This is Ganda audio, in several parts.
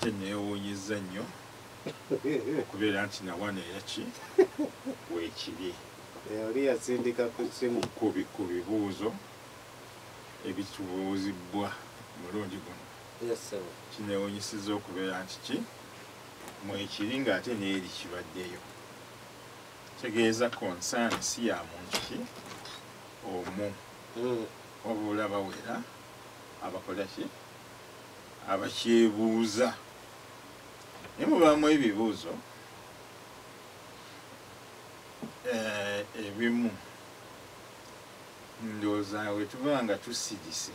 Ate neewuunyizza nnyo okubeera nti nawano era ki weekiri. Oli yasindika ku ssimu ku bibuuzo ebitubuuzibwa mulundi guno. Kineewuunyisizza okubeera nti ki mwekiri ng'ate n'eri kibaddeyo. Kitegeeza concern si ya muntu ki omu, wabula bawera abakola ki abakyebuuza. Naye mubaamu ebibuuzo ebimu ndowooza we tuba nga tusirise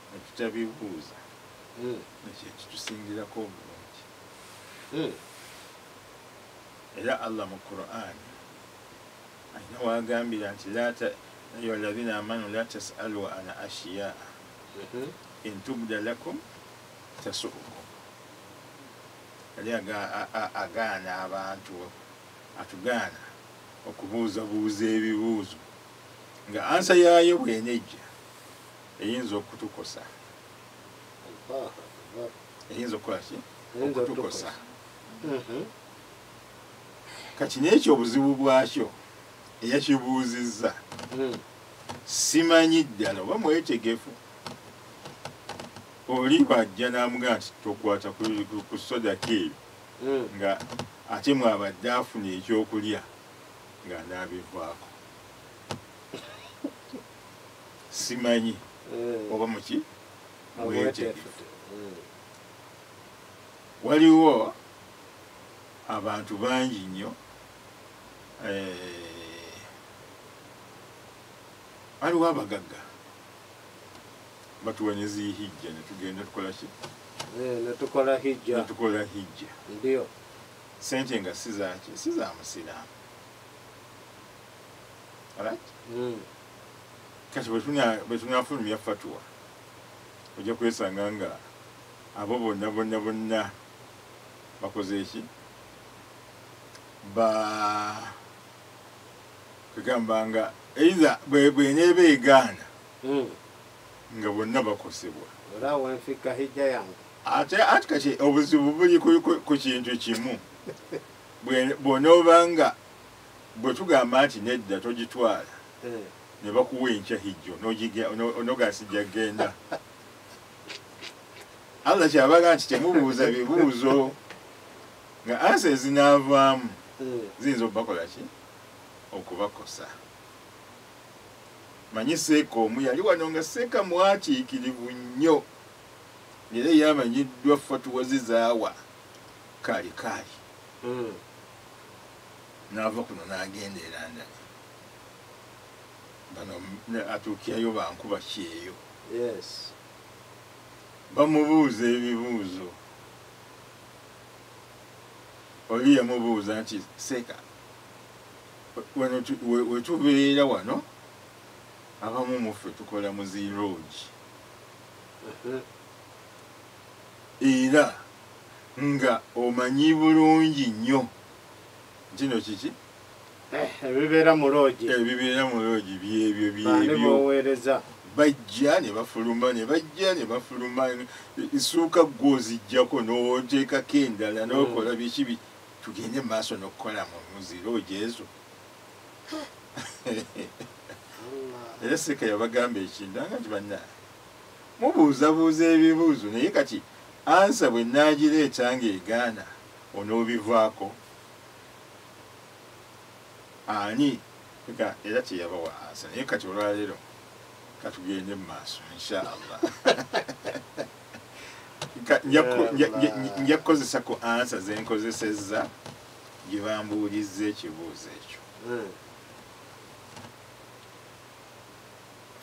ne tutabibuuza, ekyo kitusingirako obulungi. Era Allah mu Qur'an alina wagambira nti ya alladhina amanu la tasalu an ashiyaa in tubda lakum tasu'ukum. Yali agaana abantu, atugaana okubuuzabuuza ebibuuzo nga ansa yaayo bw'enejja eyinza okutukosa. Eyinza okukola ki? Okutukosa. Kati n'ekyo obuzibu bwakyo eyakibuuzizza simanyi ddala oba mwetegefu. Oli bw'ajja n'amugamba nti tokwata ku sodaka eyo, nga ate mwabadde afuna ekyokulya nga n'abivaako. Simanyi oba muki mwetegefu. Waliwo abantu bangi nnyo, waliwo abagagga batuwa ne zihijja ne tugenda tukola ki? Ne tukola hijja. Ne tukola hijja. Ndio. Sente nga si zaaki, si za musiraamu. Alright? Kati bwe tunafulumya fatuwa ojja kwesanga nga abo bonna bonna bonna bakoze eki? Ba kugamba nga either bweneeba egaana nga bonna bakosebwa. Era wenfika hijja yange. Ate kati obuzibu buli ku kintu kimu. Bw'onoobanga bwe tugamba nti nedda togitwala, ne bakuwa enkya hijja onogasijja genda. Allah kyabaga nti temubuuza bibuuzo nga ansa ezinaavaamu ziyinza okubakola ki? Okubakosa. Manyi seeka omu yali wano nga seeka mwatiikirivu nnyo, era yamanyiddwa fatuwa zizaawa kaali kaali. N'ava kuno n'agenda e London. Bano atuukirayo bankuba kyeyo. Yes. Bamubuuza ebibuuzo. Oli yamubuuza nti seeka wano we tubeera wano abamu muffe tukola mu ziroogi. Era nga omanyi bulungi nnyo nti no kiki? Ebibeera mu loogi. Ebibeera mu loogi byebyo byebyo. Bajja ne bafuluma ne bajja ne bafuluma, essuuka gw'oziggyako n'oteekako endala n'okola biki, tugende mu maaso n'okukola mu ziroogi ezo. Era seeka yabagamba ekintu nga nti bannange mubuuzabuuza ebibuuzo, naye kati ansa bwe nnaagireeta ng'egaana onoobivaako ani? Era teyabawa ansa, naye kati olwaleero katugende mu maaso inshallah. Nja kukozesa ku ansa ze nkozesezza gye bambuulizza ekibuuzo ekyo.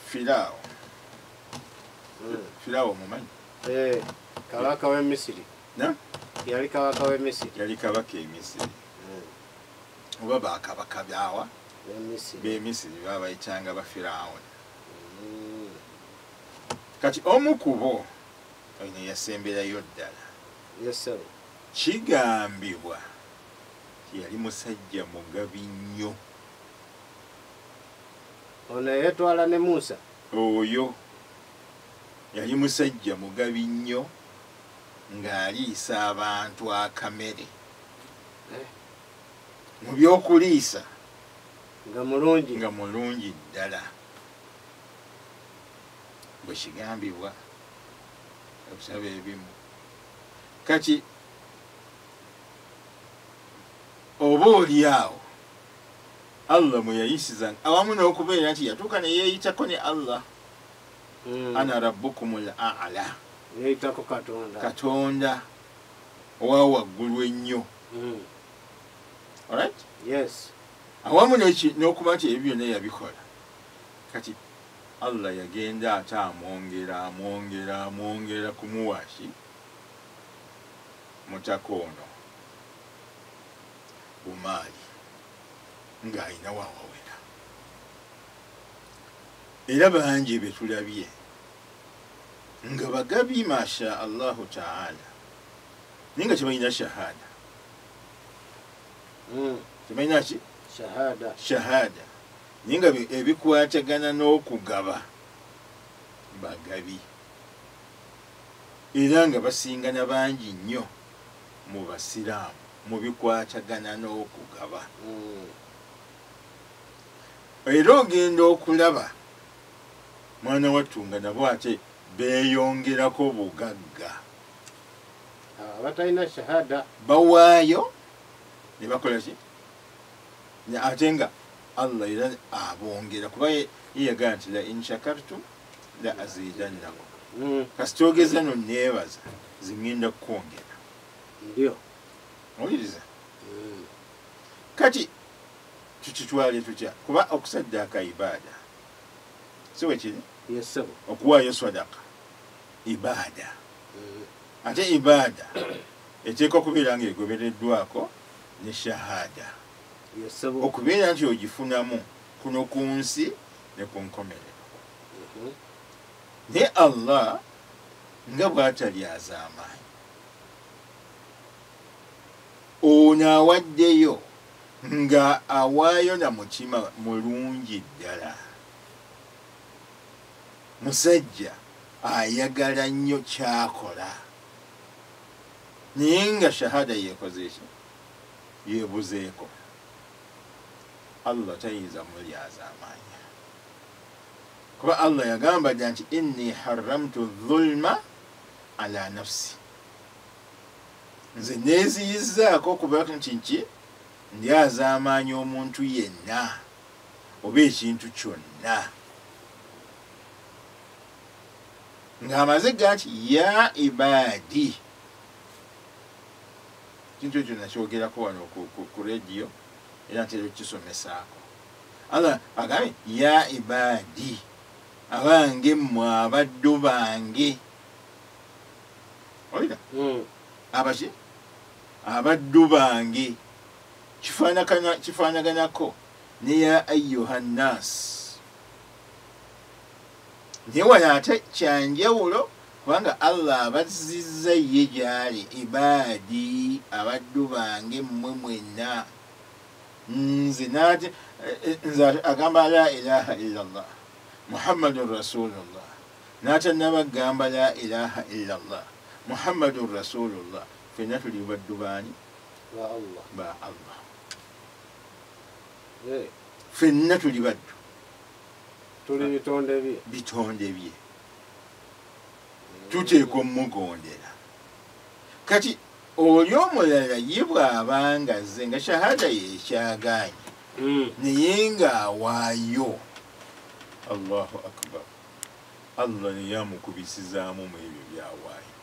Firaawo. Firaawo omumanyi? Kabaka w'e Misiri. Yali kabaka w'e Misiri. Yali kabaka e Misiri. Oba bakabaka byawa b'e Misiri babayitanga ba Firawuni. Kati omu ku bo ono yasemberayo ddala. Kigambibwa yali musajja mugabi nnyo. Ono yeetwala ne Musa. Oyo yali musajja mugabi nnyo, Ng'aliisa abantu akamere. Mu by'okuliisa nga mulungi, nga mulungi ddala bwe kigambibwa okusaba ebimu. Kati oba oli awo Allah mwe yayisiza awamu n'okubeera nti yatuuka ne yeeyitako ne Allah. Ana rabbukumul a'la, yeeyitako Katonda, Katonda owa waggulu ennyo. Alright? Yes. Awamu n'okuba nti ebyo byonna yabikola. Kati Allah yagenda ate amwongera amwongera amwongera kumuwa ki mutaka ono bumaali ng'alina wawawera. Era bangi be tulabye nga bagabi masha Allahu ta'ala, naye nga tebalina shahada. Tebalina ki? Shahada. Shahada. Naye nga ebikwatagana n'okugaba bagabi, era nga basingana bangi nnyo mu basiraamu mu bikwatagana n'okugaba. Era ogenda okulaba mwana wattu nga nabo ate beeyongerako bugagga. Abatalina shahada bawaayo ne bakola ki? Ate nga Allah era abongera, kuba ye yagamba nti la in shakartum la azidannakum. Kasita ogeza no neebaza zingenda kukwongera. Ndio. Owuliriza? Kati tukitwale tutya? Kuba okusaddaaka ibaada, si bwe kiri? Yes sir. Okuwaayo sadaka ibaada. Ate ibaada eteekwa kubeera nga egobereddwako ne shahada. Yes sir. Okubeera nti ogifunamu kuno ku nsi ne ku nkomerero. Naye Allah nga bw'atalyazaamaanyi, ono awaddeyo nga awaayo na mutima mulungi ddala. Musajja ayagala nnyo kyakola, naye nga shahada yeekoze ki? Yeebuzeeko. Allah tayinza mulyazaamaanya, kuba Allah yagamba dda nti inni haramtu dhulma ala nafsi, nze neeziyizzaako okuba nti nki ndyazaamaanya omuntu yenna oba ekintu kyonna. Ng'amaze ga nti ya ibaadi, kintu ekyo nakyogerako wano ku rediyo era ntera okukisomesaako. Allah agambye ya ibaadi, abange mmwe abaddu bange. Owulira? Abaki? Abaddu bange. Kifaanaganako ne ya ayyuha nnaas. Naye wano ate kyanjawulo kubanga Allah abazizza ye gy'ali, ibaadi, abaddu bange mmwe mwenna. Nze nate nze agamba la ilaha illallah Muhammadun rasulullah, n'atannabagamba la ilaha illallah Muhammadun rasulullah, ffenna tuli baddu baani? Ba Allah. Ba Allah. Ffenna tuli baddu, tuli bitonde bye, bitonde bye, tuteekwa omugondera. Kati oli omulala ye bw'abanga azze nga shahada ye ekyagaanye, naye ng'awaayo, Allahu akbar, Allah naye amukubisizaamu mu ebyo by'awaayo,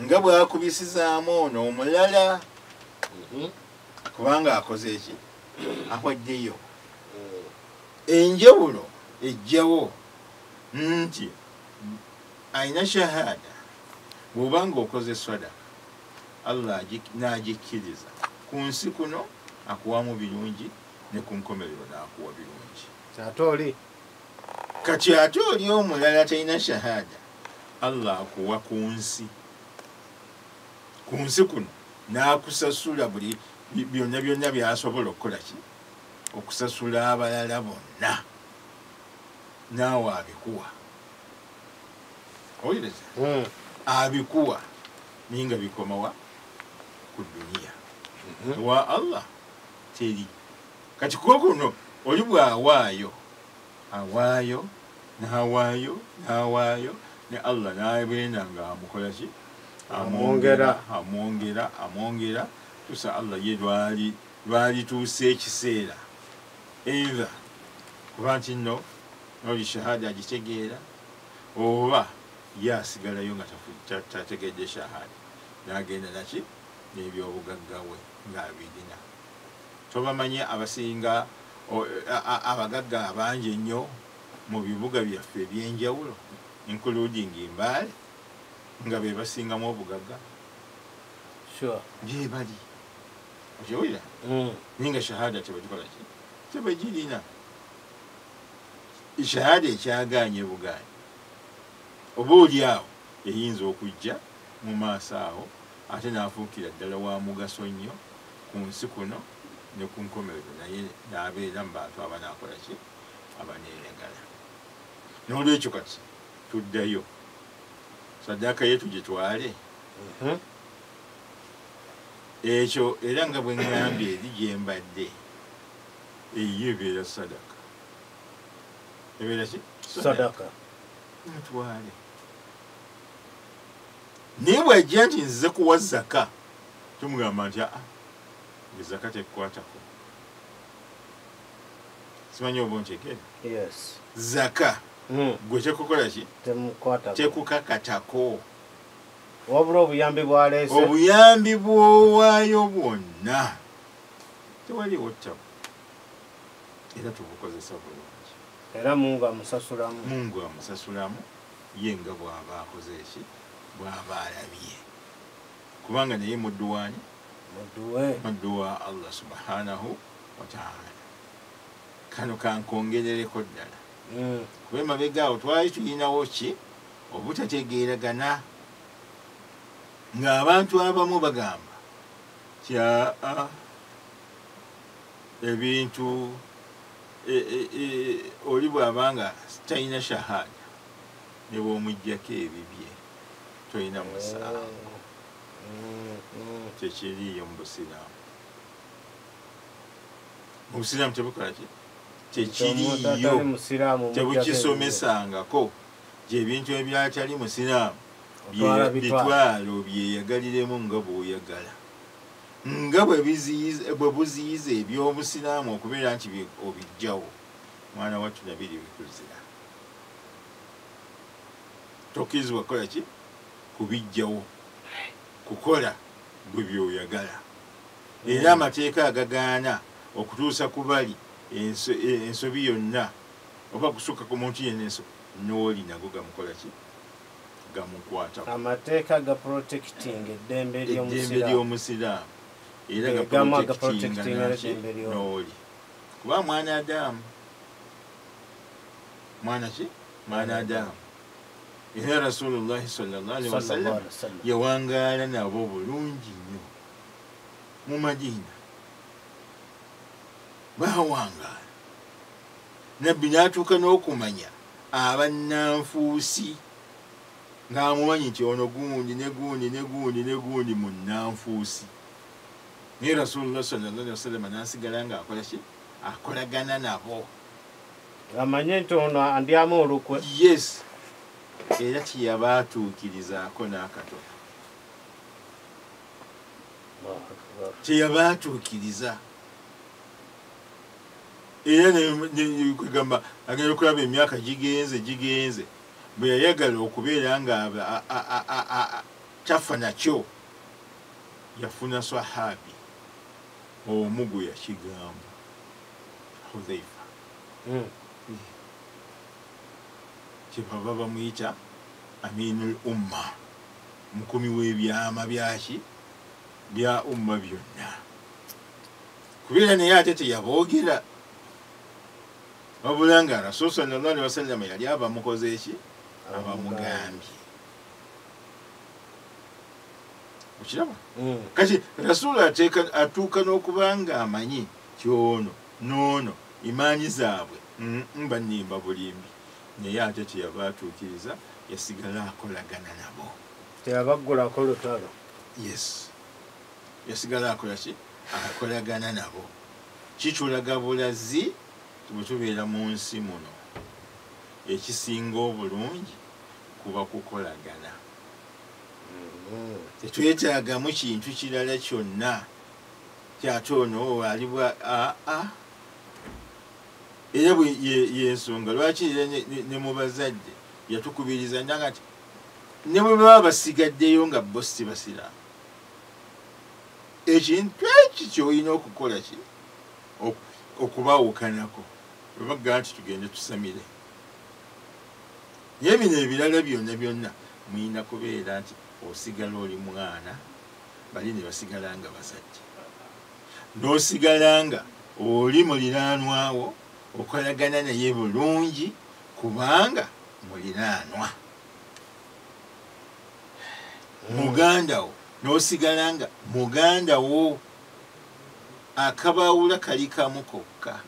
nga bw'akubisizaamu ono omulala, kubanga akoze eki? Awaddeyo. Enjawulo ejjawo nti alina shahada, bw'oba ng'okoze sadaka Allah n'agikkiriza ku nsi kuno akuwamu birungi ne ku nkomerero n'akuwa birungi. Ate oli kati ate oli omulala talina shahada, Allah akuwa ku nsi, ku nsi kuno n'akusasula buli byonna byonna by'asobola okukola ki? Okusasula abalala bonna, naawe abikuwa. Owuliriza? Abikuwa. Naye nga bikomawa ku duniya. Wa Allah teri. Kati kuno oli bw'awaayo awaayo n'awaayo n'awaayo ne Allah n'abeera nga amukola ki? Amwongera amwongera amwongera tusa Allah ye lwalituuse ekiseera either kuba nti nno n'oli shahada agitegeera oba ye asigalayo nga tategedde shahada n'agenda naki n'ebyobugagga we ng'abirina. Tobamanyi abasinga abagagga abangi ennyo mu bibuga byaffe ebyenjawulo including Mbale nga be basingamu obugagga. Sure. Gye bali. Okiwulira? Naye nga shahada tebagikola ki? Tebagirina. Shahada ekyagaanye bugaanyi. Oba oli awo eyinza okujja mu maaso awo ate n'afuukira ddala wa mugaso nnyo ku nsi kuno ne ku nkomerero naye n'abeera mu bantu abanaakola ki? Abaneeyagala. N'olwekyo kati tuddayo saddaaka ye tugitwale. Ekyo era nga bwe ŋŋambye eri gye mbadde eyo ebeera sadaka. Ebeera ki? Sadaka. Mutwale. Naye bw'ajja nti nzize kuwa zaka tumugamba nti aa zaka tekukwatako. Simanyi oba ontegeera? Yes. Zaka gwe tekukola ki? Temukwatako. Tekukakatako. Wabula obuyambi bw'aleese. Obuyambi bw'owaayo bwonna tewaliwo ttabu era tubukozesa bulungi. Era Mungu amusasulamu. Mungu amusasulamu ye nga bw'aba akoze eki? Bw'aba alabye. Kubanga naye muddu waani? Muddu we. Muddu wa Allah subhanahu wa ta'ala. Kano kankongerereko ddala. Kuba emabega awo twali tulinawo ki? Obutategeeragana. Ng'abantu abamu bagamba kya ebintu oli bw'abanga talina shahada ne bw'omuggyako ebibye tolina musango. Tekiriiyo mu Busiraamu. Mu Busiraamu tebukola ki? Tekiriiyo. Tebukisomesangako gyebintu ebyatali Musiraamu bitwalo byeyagaliremu nga bw'oyagala. Nga bwe buziyiza eby'obusiraamu okubeera nti obijjawo mwana wattu nabiri bikuzira. Tokkirizibwa kukola ki? Kubijjawo. Kukola bwe by'oyagala. Era amateeka agagaana okutuusa ku bali ensobi yonna oba kusukka ku muntu yenna ensobi n'oli nago gamukola ki? Gamukwatako. Amateeka ga protecting eddembe ly'omusiraamu. Era ga protectinga n'oli. Kuba mwana Adamu. Mwana ki? Mwana Adamu. Era Rasulullahi sallallahu alaihi wasallam yawangaala nabo bulungi nnyo mu Madiina. Bawangaala. Nabbi n'atuuka n'okumanya abannanfuusi ng'amumanyi nti ono gundi ne gundi ne gundi ne gundi munnanfuusi. Naye Rasulullah sallallahu alaihi wasallam n'asigala ng'akola ki? Akolagana nabo. Amanye nti ono andyamu olukwe. Yes. Era teyabaatuukirizaako n'akatono. Teyabaatuukiriza. Era kwegamba agenda okulaba emyaka gigenze bwe yayagala okubeera nga tafa nakyo yafuna sahabi omu gwe yakigamba Hudhaifa. Kyebava bamuyita Aminul Umma, mukumi w'ebyama byaki bya umma byonna. Kubeera naye ate teyaboogera wabula nga Rasul sallallahu alaihi wasallam yali abamukoze eki? Abamugambye. Okiraba? Kati Rasul atuuka n'okuba nga amanyi kyono n'ono imaani zaabwe mba nnimba bulimbi. Naye ate teyaba atuukiriza yasigala akolagana nabo. Teyabaggulako lutalo. Yes, yasigala akola ki? Akolagana nabo. Kitulaga bulazi bwe tubeera mu nsi muno, ekisinga obulungi kuba kukolagana. Tetwetaagamu kintu kirala kyonna kyate ono alibwa aa. Era yensonga lwaki ne mu bazadde yatukubiriza nanga nti ne bwe baba basigaddeyo nga bo si basiraamu, ekintu eki ky'olina okukola ki okubawukanako bwe bagamba nti tugende tusamire. Naye bino ebirala byonna byonna mulina kubeera nti osigala oli mwana, bali ne basigala nga bazadde, n'osigala nga oli muliraanwawo, okolagana naye bulungi kubanga muliraanwa. Muganda wo n'osigala nga muganda wo, akabawula kali kamu kokka,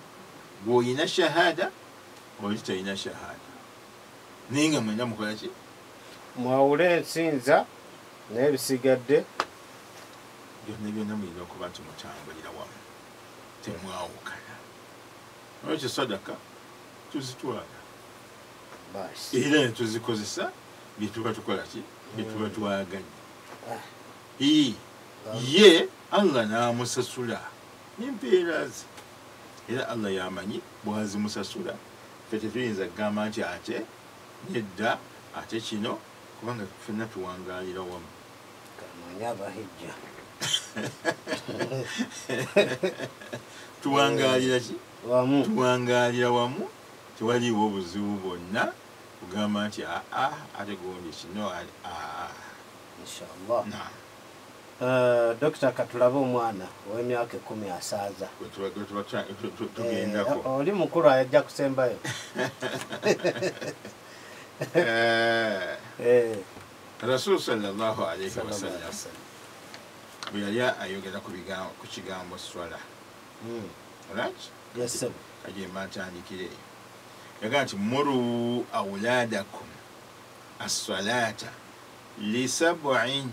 gw'olina shahada oli talina shahada, naye nga mwenna mukola ki? Mwawule ensinza n'ebisigadde byonna byonna mulina okuba nti mutambulira wamu, temwawukana. Olwekyo sadaka tuzitwala era ne tuzikozesa bye tuba tukola ki, bye tuba twagadde. Ye Allah n'amusasula n'empeera ze, era Allah y'amanyi bw'azimusasula. Ffe tetuyinza kugamba nti ate nedda ate kino, kubanga ffenna tuwangaalira wamu. Kamanyi abahijja tuwangaalira ki? Wamu. Tuwangaalira wamu, tewaliiwo obuzibu bwonna kugamba nti aa ate gundi kino aa. Inshallah. Dokita, katulabe omwana ow'emyaka 10 asaaza. Tugendako. Oli mukulu ajja kusembayo. Rasul sallallahu alayhi wasallam bwe yali ayogera ku kigambo swala, right? Yes sir. Kajemba ntandikire eyo. Yagamba nti muru awladakum as-salata li sab'in,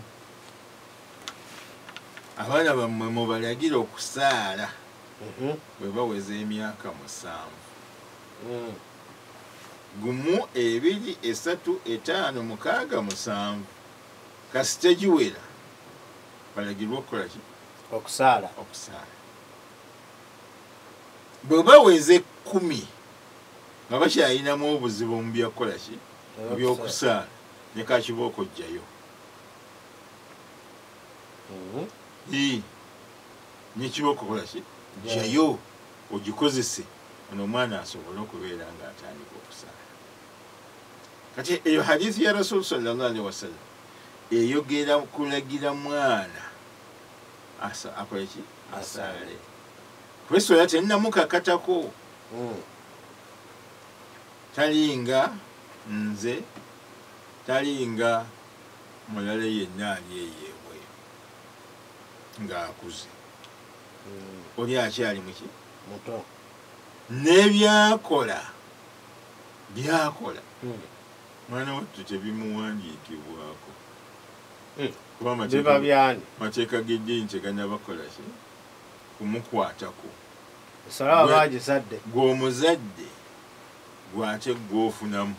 abaana bammwe mubalagire okusaala bwe baweza emyaka 7. 1 2 3 5 6 7, kasita giwera balagirwe okukola ki? Okusaala. Okusaala. Bwe baweza 10 nga bakyalinamu obuzibu mu byakukola ki? Mu byokusaala, ne kakibooko jjayo. Ne kibooko kola ki? Jjayo ogikozese ono omwana asobole okubeera ng'atandika okusaala. Kati eyo hadithi ya Rasul sallallahu alaihi wasallam eyogera kulagira mwana akole ki? Asaale. Kuba eswala tennamukakatako. Talinga nze, talinga mulala yenna ali eyeebwe ng'akuze, oli akyali muki? Muto. N'ebyakola byakola mwana wattu tebimuwandiikibwako, kuba mateeka g'eddiini tegannabakola ki? Kumukwatako. Eswala baagisadde. Gwe omuzadde gw'ate gw'ofunamu.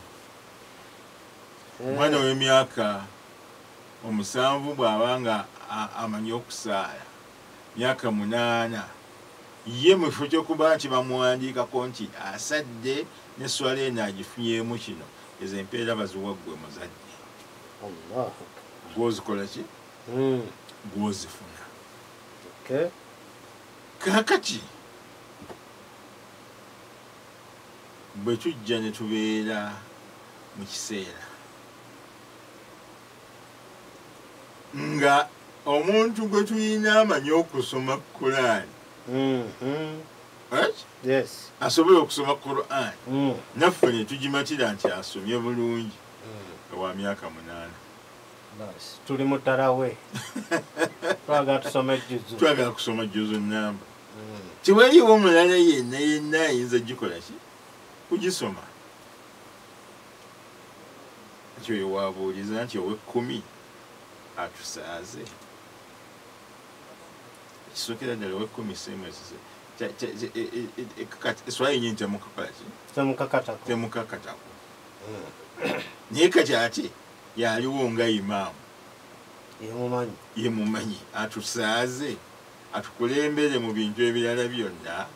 Omwana w'emyaka 7 bw'aba nga amanyi okusaala, myaka 8, ye mu kifo ky'okuba nti bamuwandiikako nti asadde n'esswala eno agifunyeemu kino, ezo empeera baziwa ggwe muzadde. Gw'ozikola ki? Gw'ozifuna. Kaakati bwe tujja ne tubeera mu kiseera nga omuntu gwe tulina amanyi okusoma Kuraani, Yes. asobola okusoma Kuraani, naffe ne tugimatira nti asomye bulungi, wa myaka 8. Tuli mu ttalawe. Twagala tusome juzu. Twagala kusoma juzu namba. Tewaliwo omulala yenna yenna ayinza gikola ki? Kugisoma. Ekyo ye waabuuliza nti ow'ekkumi atusaaze. Ekisookera ddala ow'ekkumi semwesise eswala yennyini temukakola ki? Temukakatako. Temukakatako. Naye kati ate yaliwo nga imaamu. Yemumanyi. Yemumanyi atusaaze atukulembere mu bintu ebirala byonna.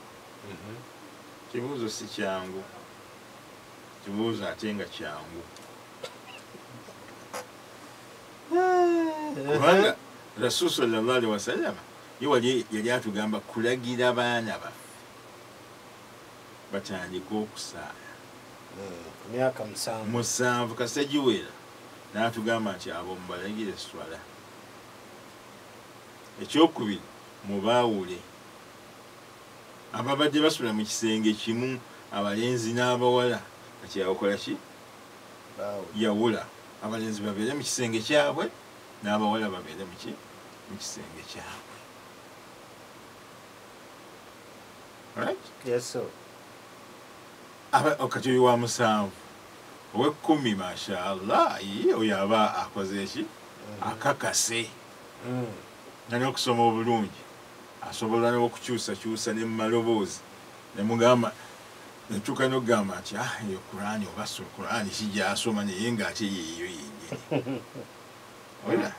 Kibuuzo si kyangu. Kibuuzo ate nga kyangu. Kubanga Rasul sallallahu alaihi wasallam ye wali yali atugamba kulagira baana baffe batandike okusaala. Myaka 7. 7 kasita giwera n'atugamba nti abo mubalagire esswala. Ekyokubiri mubaawule. Ababadde basula mu kisenge kimu abalenzi n'abawala kati yakola ki? Yawula. Abalenzi babeere mu kisenge kyabwe n'abawala babeere mu kisenge kyabwe. Right? Yes, sir. Kati oyo wa 7 ow'ekkumi mashallah ye oyo aba akoze ki? Akakase. Nga n'okusoma obulungi asobola n'okukyusakyusa ne mu maloboozi ne mugamba netuuka n'okugamba nti eyo Kuraani oba so Kuraani ki gy'asoma naye ng'ate yeeyo yennyini. Olaba?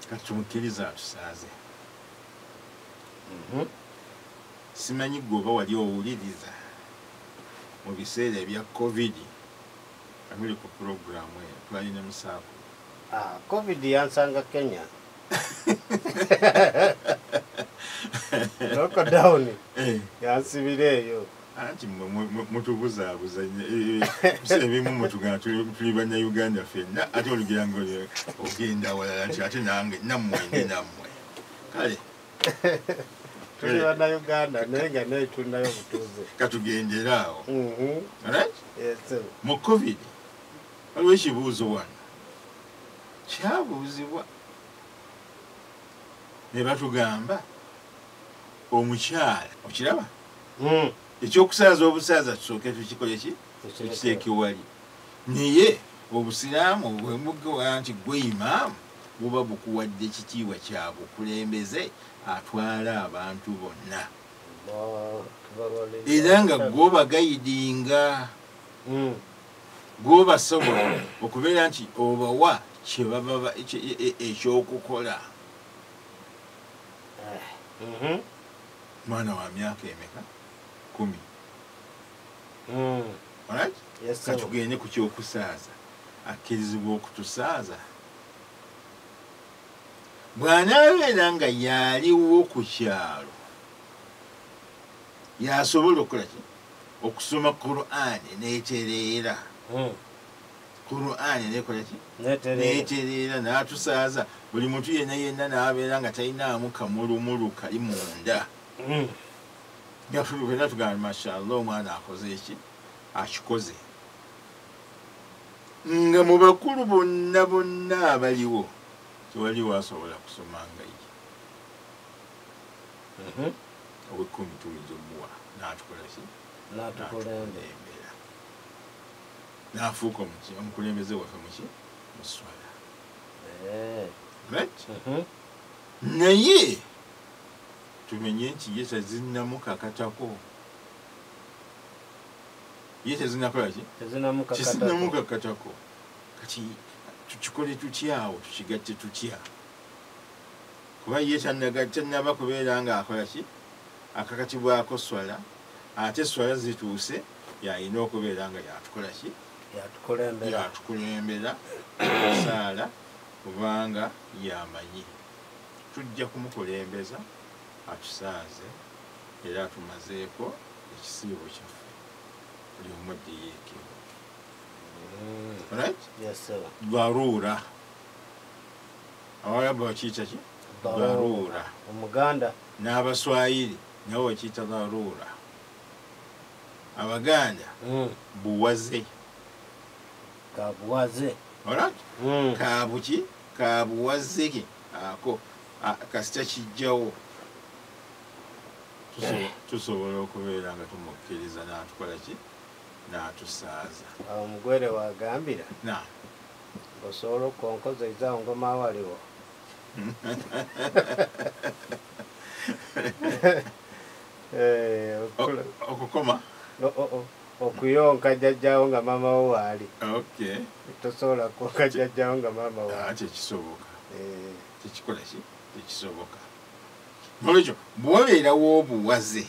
Kati tumukkirize atusaaze. Simanyi ggwe oba wali owuliriza mu biseera ebya COVID nga tuli ku pulogulaamu eyo twalina musaako. COVID yansanga Kenya. Lockdown. Yansibira eyo. Anti mutubuzaabuza ebimu mutugamba tuli bannayuganda ffenna ate olugira nga ogenda walala nti ate nange nammwe ndi nammwe. Kale tuli bannayuganda naye nga naye tulinayo obutuuze. Katugendere awo. Right? Yes, sir. Mu COVID waliwo ekibuuzo wano kyabuuzibwa ne batugamba omukyala okiraba? Ekyokusaaza obusaaza tusooke tukikole ki? Tukiteeke wali. Naye obusiraamu bwe mugamba nti gwe imaamu buba bukuwadde ekitiibwa kya bukulembeze atwala abantu bonna. Era nga gw'obagayidinga gw'obasobola okubeera nti obawa kye baba ekyokukola. Mwana wa myaka emeka? 10. Alright? Yes, sir. Katugende ku kyokusaaza. Akkirizibwa okutusaaza. Bw'anaabeera nga yaliwo ku kyalo yasobola okukola ki? Okusoma Kuraani n'etereera. Kuraani n'ekola ki? N'etereera n'atusaaza. Buli muntu yenna yenna n'abeera nga talinaamu kamulumulu kali munda. Nga ffenna tugamba mashallah omwana akoze eki? Akikoze. Nga mu bakulu bonna bonna abaliwo tewaliwo asobola kusoma nga ye. Ow'ekkumi tuyinza omuwa n'atukola ki? N'atukulembera. N'afuuka omukulembeze waffe muki? Mu sswala. Right? Naye tumenye nti ye tezinnamukakatako. Ye tezinnakola ki? Tezinnamukakatako. Kati tukikole tutya awo, tukigatte tutya? Kuba ye tannaba kubeera ng'akola ki? Akakatibwako swala, ate swala zituuse yalina okubeera nga yatukola ki? Yatukulembera saala kubanga yamanyi. Tujja kumukulembeza atusaaze era atumazeeko ekisiibo kyaffe. Buli omu addeyo. Right? Yes, sir. Dharura. Abawarabu bakiyita ki? Dharura. Omuganda. N'Abaswahili nabo bakiyita dharura. Abaganda buwaze. Kabuwaze. Alright? Kabuki? Kabuwaze ako kasita kijjawo. Tusobola okubeera nga tumukkiriza n'atukola ki? N'atusaaza. Omugwere wagambira. Na. Osobola okukonkoza ezaawo ngoma awaliwo. Okukoma okuyonka jjajjaawo nga maama wo waali. Okay. Tosobola kwonka jjajjaawo nga maama waali. Tekisoboka. Tekikola ki? Tekisoboka. Nolwekyo bw'obeerawo obuwaze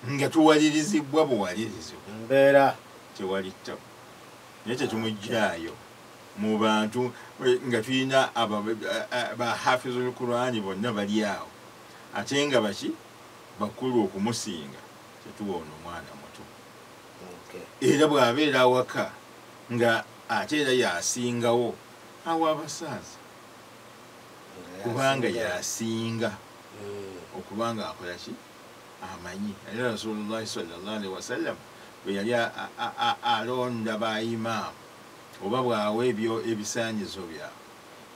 nga tuwalirizibwa buwalirizibwa mbeera tewali ttabu, naye tetumuggyaayo mu bantu nga tulina bahafizul Qur'ani bonna bali awo ate nga baki bakulu okumusinga, tetuwa ono omwana muto. Era bw'abeera awaka nga ate era yasingawo awo abasaaza kubanga yasinga okubanga akola ki amanyi. Era Rasulullahi sallallahu alaihi wasallam bwe yali alonda ba imaamu oba bw'awa ebyo ebisaanyizo byabwe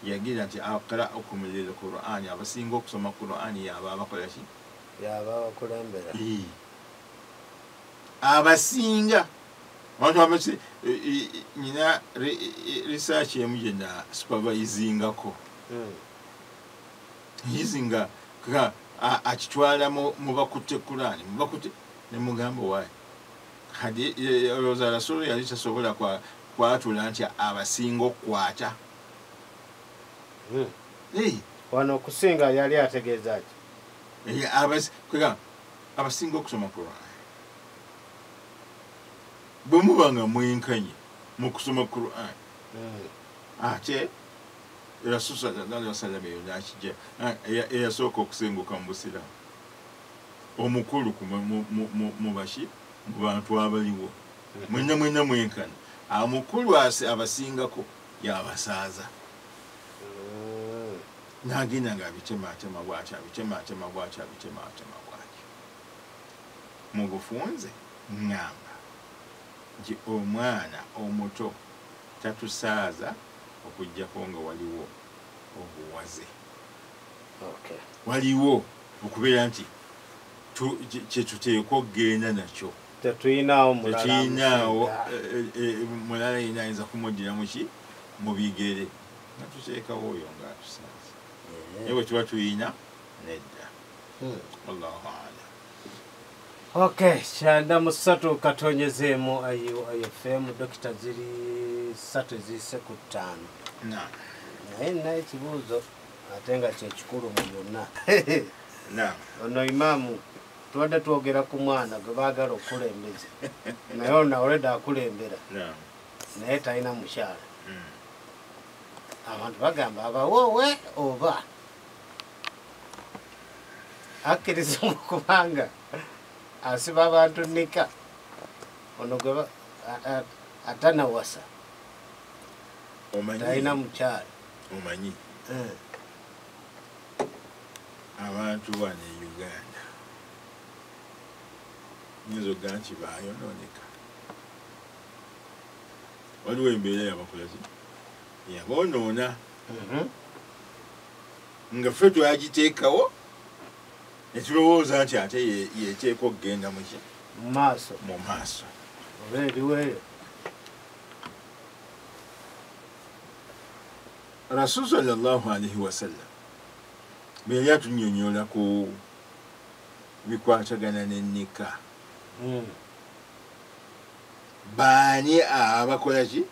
yagira nti aqra'ukum lil Qur'ani, abasinga okusoma Qur'ani yaba abakola ki? Yaba abakulembera. Abasinga abantu abasi nina research emu gye na supervisingako yizinga akitwala mu bakutte Qur'ani mu bakutte ne mugamba wayi hadi olowooza Rasulu yali tasobola kwatula nti abasinga okukwata. Wano okusinga yali ategeeza ki? Abasinga okusoma Qur'ani bwe muba nga mwenkanye mu kusoma Qur'ani ate Rasul sallallahu alaihi wasallam eyo n'akijja eyasooka okusenguka mu Busiraamu omukulu mu baki mu bantu abaliwo mwenna mwenna mwenkana, omukulu abasingako yabasaaza n'agenda nga abitematema bw'atyo abitematema bw'atyo abitematema bw'atyo. Mu bufunze ŋŋamba nti omwana omuto tatusaaza okuggyako nga waliwo obuwaze. Waliwo okubeera nti kyetuteekwa okugenda nakyo, tetuyinaawo mulala yina ayinza kumuddira muki mu bigere nga tuteekawo oyo ng'atusaaza, naye bwe tuba tuyina nedda. Wallahu a'lam. Okay, 93 katonyezeemu IFM dokita ziri 3 eziyise ku 5. Naye nina ekibuuzo ate nga kyekikulu mu byonna. Ono imaamu tubadde twogera ku mwana gwe baagala okukulembeza naye ono already akulembera naye talina mukyala. Abantu bagamba abawoowe oba akkirizibwa kubanga asiba abantu nika ono gwe atanawasa talina mukyala. Omanyi abantu bano e Uganda nyinza okugamba nti baayonooneka. Waliwo embeera yabakola ki yaboonoona nga ffe twagiteekawo ne tulowooza nti ate yeteekwa okugenda muki mu maaso mu maaso oba eriweeyo. Rasul sallallahu alaihi wasallam bwe yali atunnyonnyola ku bikwatagana n'ennika baani abakola ki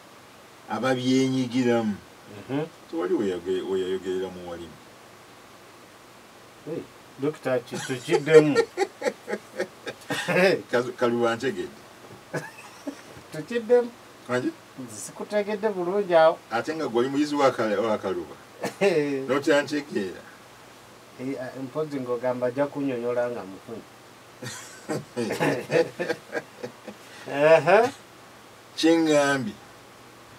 ababyenyigiramu, tewali we yayogerera mu walimu. Dokita tukiddemu. Kaluba ntegedde. Tukiddemu. Sikutegedde bulungi awo. Ate nga gwali muyizi wa Kaluba n'otyantegeera. Mpozi ng'ogamba ajja kunnyonnyola nga mufunye. Kyeŋŋambye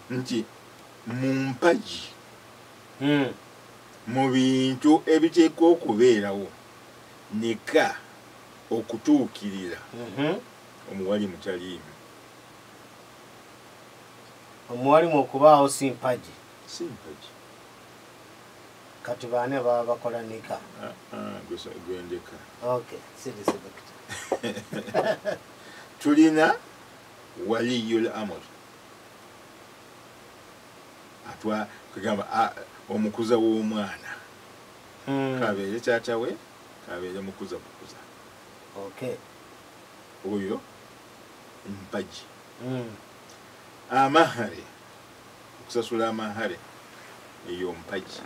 nti mu mpagi mu bintu ebiteekwa okubeerawo nika okutuukirira omuwalimu taliimu. Omuwalimu okubaawo si mpagi. Si mpagi. Kati baani baba bakola nika? Gwendeka. Okay, sirisi dokita. Tulina waliyul amr atwa kugamba omukuza w'omwana. Kabeere taata we, kabeere mukuza bukuza. Okay. Oyo mpagi. Amahare, okusasula amahare, eyo mpagi.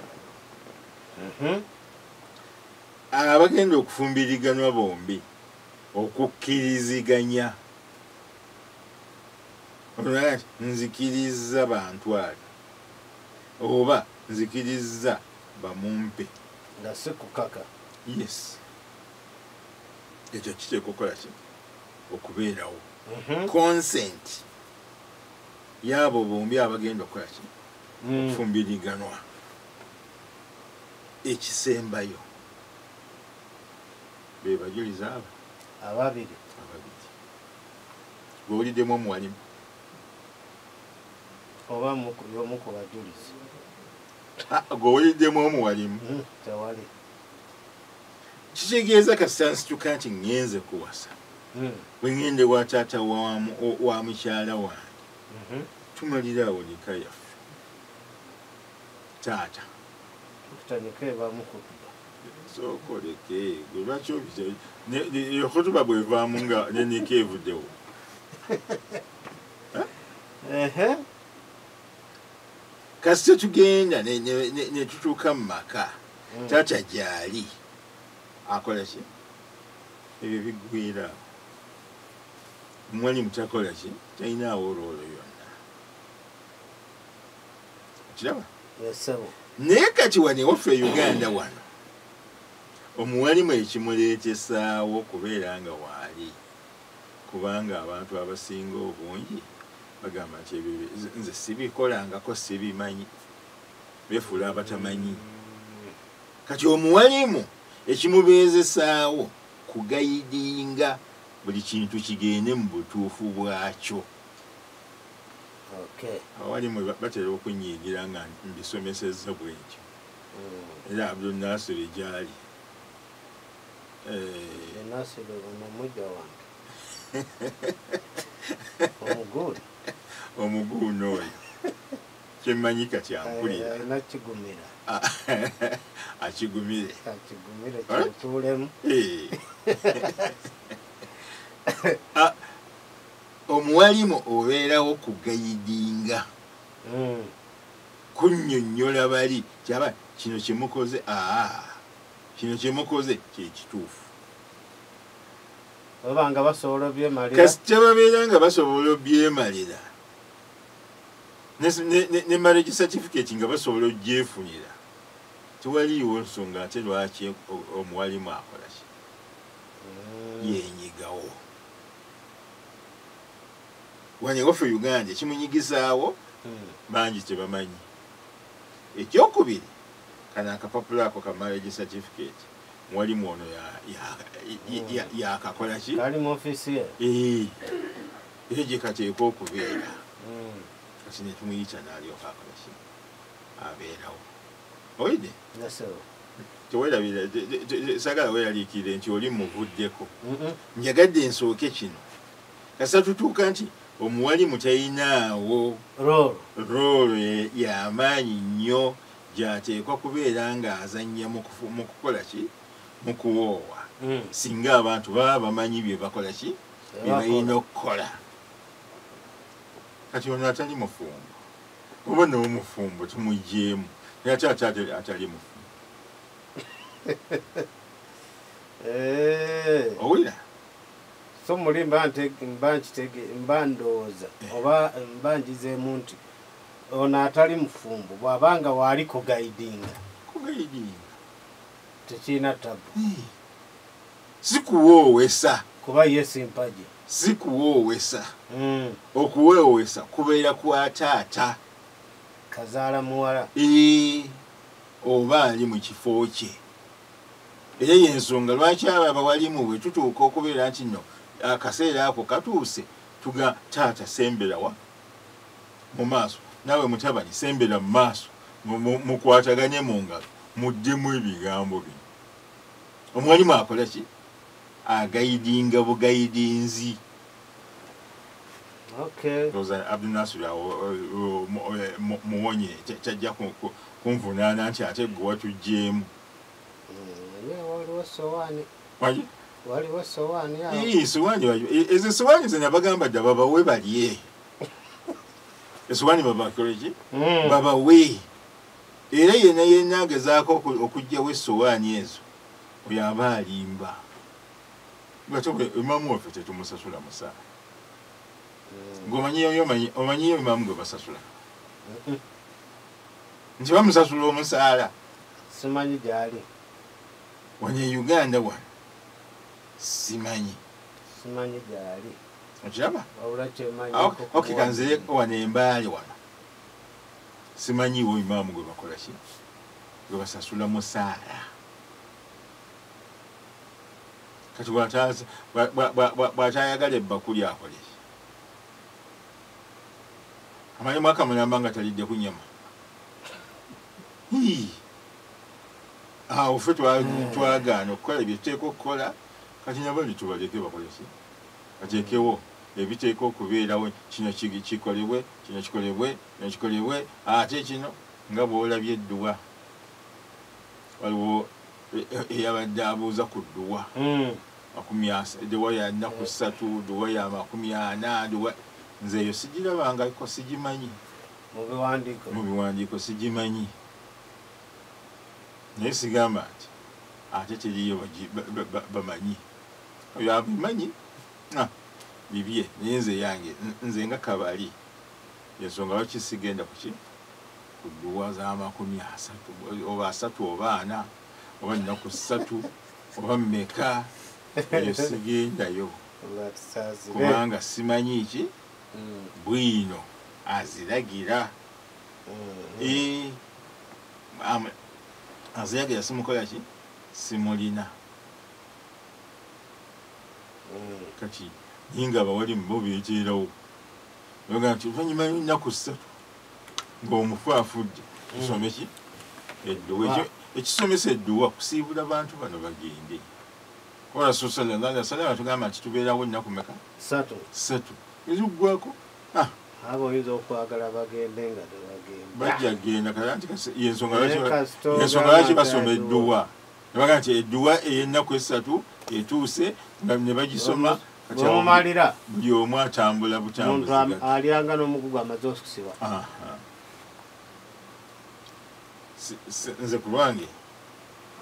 Abagenda okufumbiriganwa bombi okukkiriziganya. Olwa nzikiriza bantwale oba nzikiriza bamumpe nga si kukaka. Yes, ekyo kiteekwa okukola ki? Okubeerawo. Consent y'abo bombi abagenda okukola ki? Okufumbiriganwa. Ekisembayo be bajulizi abo ababiri. Gw'owuliddemu omuwalimu oba omu ku bajulizi? Gw'owuliddemu omuwalimu? Tewali. Kitegeeza kasita nsituka nti ŋŋenze kuwasa, bwe ŋŋende wa taata wa mukyala wange, tumalira awo nika yaffe. Taata tutandike ebamu kutuba. Sooka oleke, gwe lwaki obise ekhutuba bwevaamu nga ne nika evuddewo? Kasita tugenda ne tutuuka mu maka, taata gy'ali akola ki? Ebyo biggwera awo. Omuwalimu takola ki? Talinaawo role yonna. Kiraba? Naye kati wano ewaffe e Uganda wano omuwalimu ekimuleetesaawo kubeera nga waali, kubanga abantu abasinga obungi bagamba nti ebyo nze sibikolangako, sibimanyi, beefuula abatamanyi. Kati omuwalimu ekimubeezesaawo kugayidinga buli kintu kigende mu butuufu bwakyo. Abawalimu batera okunyiigira nga mbisomesezza bwentyo. Era Abdul Nasir gyali. Nasir ono mujja wange. Omuguuni. Omuguuni oyo. Kyemmanyi kati ampulira. Alina kigumira. Akigumire. Akigumire kituulemu. Omuwalimu obeerawo kugayidinga. Kunnyonnyola bali kyaba kino kye mukoze, kino kye mukoze kye kituufu. Oba nga basobola obyemalira. Kasita babeera nga basobola obyemalira. Ne marriage certificate nga basobola ogyefunira. Tewaliiwo nsonga ate lwaki omuwalimu akola ki? Yenyigawo. Wano ewaffe Uganda ekimunyigizaawo bangi tebamanyi. Ekyokubiri, kano akapapula ako ka marriage certificate muwalimu ono yakakola ki? Kali mu ofiisi ye. Era gye kateekwa okubeera. Kati ne tumuyita n'alyoka akola ki? Abeerawo. Owulidde? Teweerabira, saagala weeraliikirire nti oli muvuddeko. Njagadde nsooke kino. Kasita tutuuka nti omuwalimu talinaawo roolo y'amaanyi nnyo gy'ateekwa kubeera ng'azannya mu kukola ki? Mu kuwoowa. Singa abantu baba bamanyi bye bakola ki? Bye balina okukola. Kati ono atali mufumbo, oba n'omufumbo tumuggyeemu, naye ate atali mufumbo. Owulira? So muli mba ndowooza oba mba ngizeemu nti ono atali mufumbo bw'abanga waali kugayidinga. Kugayidinga. Tekirina tabu. Si kuwoowesa. Kuba ye si mpagi. Si kuwoowesa. Okuwoowesa kubeera kwa taata. Kazaala muwala. Oba ali mu kifo kye. Era y'ensonga lwaki abo abawalimu bwe tutuuka okubeera nti nno akaseera ako katuuse tuga taata sembera wa mu maaso, naawe mutabani sembera mu maaso, mukwataganye mu ngalo, muddemu ebigambo bino. Omuwalimu akola ki? Agayidinga bugayidinzi. Okay. Abdul Nasir muwonye, kyajja kunvunaana nti ate gwe watuggyeemu. Waliwo sowaani. Wali? Waliwo sowaani awo. Sowaani ezo sowaani ze nabagamba dda babawe balye. Esowaani babakoleki? Babawe. Era yenna yenna agezaako okuggyawo essowaani ezo oyo aba alimba. Nga imaamu waffe tetumusasula musaala. Ng'omanyiyo imaamu gwe basasula? Nti bamusasula omusaala. Simanyi gy'ali. Wano e Uganda wano simanyi. Simanyi gy'ali. Okiraba? Wabula kyemanyi. Okay, kanzire wano embaale wano. Simanyiwo imaamu gwe bakola ki? Gwe basasula musaala. Kati bw'atayagala ebbakuli akole ki? Amanyi mwaka mulamba nga talidde ku nnyama. Awo ffe twagaana okukola bye tuteeka okukola, kati nabali tubaleke bakole ki? Bateekewo ebiteeka okubeerawo, kino kikolebwe, kino kikolebwe, kino kikolebwe, ate kino nga bw'olabye edduwa. Waliwo eyabadde abuuza ku dduwa. Dduwa ya nnaku 3, dduwa ya 40, dduwa nze eyo sigirabangako, sigimanyi. Mu biwandiiko sigimanyi. Naye sigamba nti ate teriyo bamanyi. Oyo abimanyi bibye, naye nze yange nze nga kabali. Ensonga lwaki sigenda kuki? Ku dduwa za 30 oba 3 oba 4 oba nnaku 3 oba mmeka, eyo sigendayo. Kubanga simanyi ki bwino aziragira. Aziragira simukola ki? Simulina. Kati ninga abawali bo beeteerawo. Bagamba nti oluvannyuma lw'ennaku 3 ng'omufu afudde, tusome ki? Edduwa. Ekisomesa edduwa kusiibula bantu bano bagende. Kuba Rasuulu sallallahu alaihi wasallam atugamba nti tubeerawo ennaku mmeka? 3. Eziggwako Abo oyinza okwagala bagende nga tebagenda. Bajja genda kale anti yensonga lwaki basoma edduwa. Ne bagamba nti edduwa ey'ennaku 3 etuuse nga ne bagisoma. Bwemumalira buli omu atambula butambuzi. Omuntu alyanga n'omugugu amaze okusiba. Nze ku lwange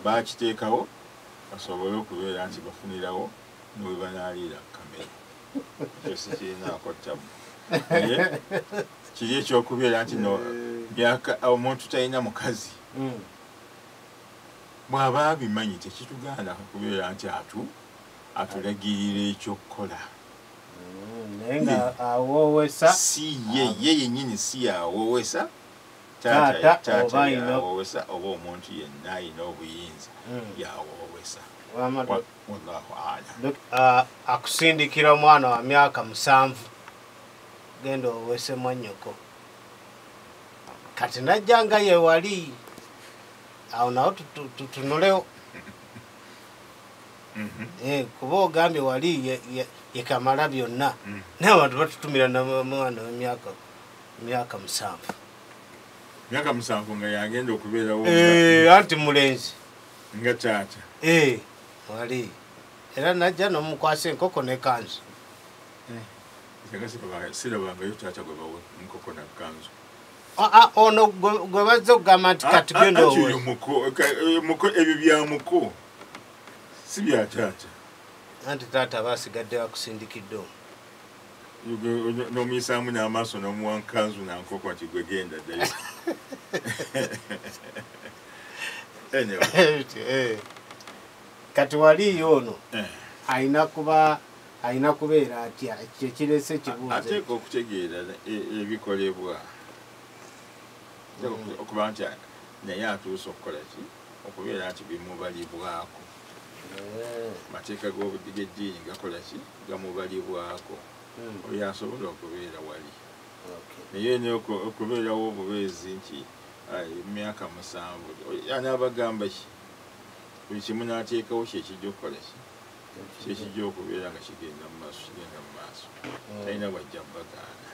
bakiteekawo basobole okubeera nti bafunirawo ne bwe banaaliira ku kamere. Ekyo sikirinaako ttabu. Naye kiri ekyokubeera nti no myaka omuntu talina mukazi. Bw'aba abimanyi tekitugaana kubeera nti atulagirira ekyokukola. Naye nga awoowesa si ye yennyini si awoowesa. Taata yawoowesa oba omuntu yenna alina obuyinza yawoowesa. Wallahu a'lam. Akusindikira omwana wa myaka 7 genda owese mwannyoko. Kati najja nga ye wali awo nawo tutunulewo. Kuba ogambye wali ye kamala byonna. Naye abantu batutumira n'omwana w'emyaka 7. Myaka 7 nga yagenda okubeerawo. Anti mulenzi. Nga taata. Wali. Era najja n'omukwasa enkoko n'ekkanzu. Sirabangayo taata gwe bawa enkoko na kkanzu. Ono gwe bazze okugamba nti kati genda owe. Ebyo bya muko. Si bya taata. Anti taata basigadde bakusindikidde omwo. N'omuyisaamu n'amaaso n'omuwa nkanzu na nkoko nti gwe genda ddayo. Anyway. Kati waliyo ono alina kubeera atya? Ekyo kirese ekibuuzo. Ateeka okutegeera ebikolebwa. Okuba nti naye atuuse okukola ki? Okubeera nti bimubalibwako. Amateeka g'eddiini gakola ki? Gamubalibwako. Oyo asobola okubeera wali. Naye okubeerawo obubeezi nti emyaka 7 anaabagamba ki? Buli kimu n'ateekawo kyekijja okukola ki? Kyekijja okubeera nga kigenda mu maaso, kigenda mu maaso. Talina bw'ajja bagaana.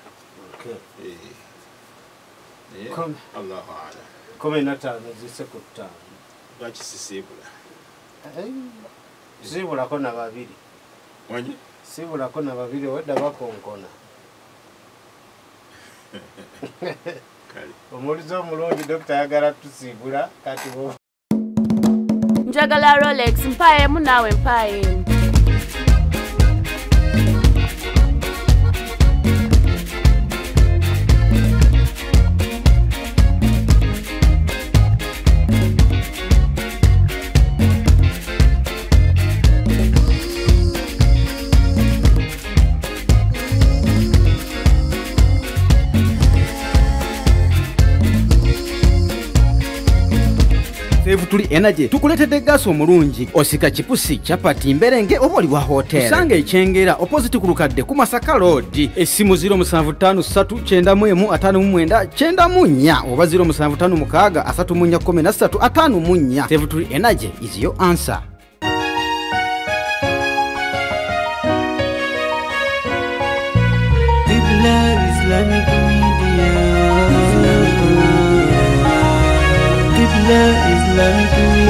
Naye Allahu a'lam. 15 zise ku 5. Lwaki sisiibula? Sibulako na babiri. Wangi? Sibulako na babiri wedda bakonkona. Kale. Omulizo omulungi dokita ayagala tusiibula kati bo. Njagala Rolex mpaemu naawe mpaemu. Tuli energy tukuletedde gaasi omulungi osika chipusi chapati mberenge oba oli wa hotel usanga ekyengera opposite ku lukadde ku Masaka Road essimu 0753 91 59 94 oba 0756 34 13 54. Save Tuli Energy is your answer. Islamic Media. Islamic Media. Islamic Media.